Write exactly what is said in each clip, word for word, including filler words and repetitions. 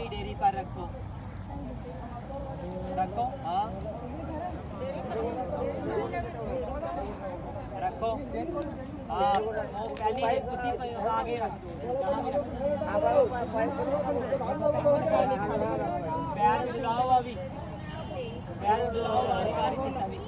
Dairy पर रखो, रखो। हाँ, रखो। हाँ, वो पहले ही उसी पर आगे रख दो, जहाँ भी रखो। पैर मिलाओ अभी, पैर मिलाओ बारी बारी से सभी।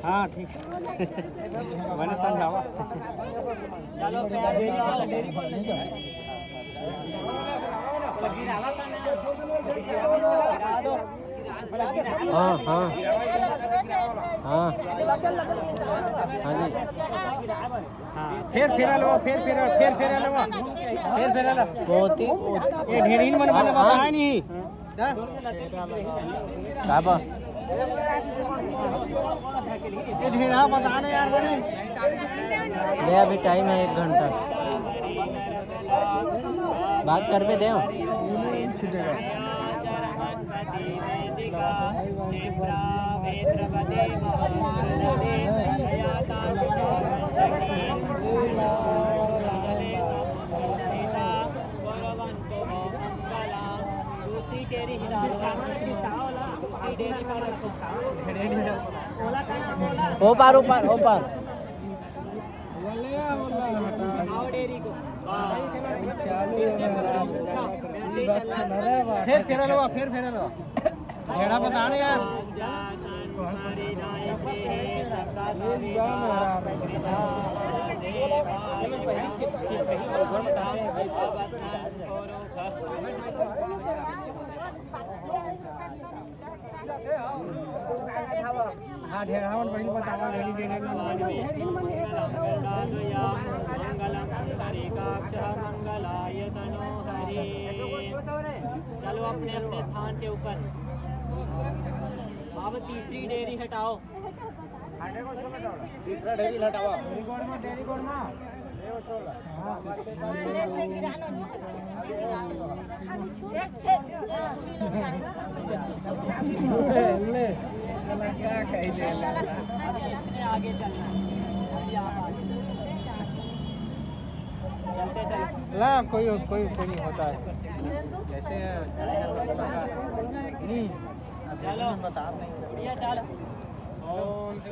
हाँ, ठीक है। मैंने समझावा। चलो, हाँ, हाँ। हाँ। हाँ जी। हाँ, फेर फेरा लेवा, फेर फेरा, फेर फेरा लेवा, फेर फेरा लेवा। मोती, मोती। ये ढेरहीन मन बने हाँ, हाँ। बताए नहीं। हाँ? का बा? ये ढेरहा बता दे यार बने। ले, अभी टाइम है एक घंटा। बात कर पे दे। ओ पार, ओ पार, ओ पार। फेर फेरा लो, फेर फेरा लो। भेड़ा बता रहे यार। हाँ, ढेरहावन पहले बतावा, ढेरी ढेरी। मंगलम पुंडरीकाक्ष मंगलाय तनो हरि। चलो अपने अपने स्थान के ऊपर। अब तीसरी डेयरी हटाओ। तीसरा डेयरी हटावा। ले, चला, का कही दे, ले, ला। ला, कोई, कोई, कोई नहीं होता है। जैसे, नहीं, चलो। बता नहीं। बढ़िया, चलो। ओम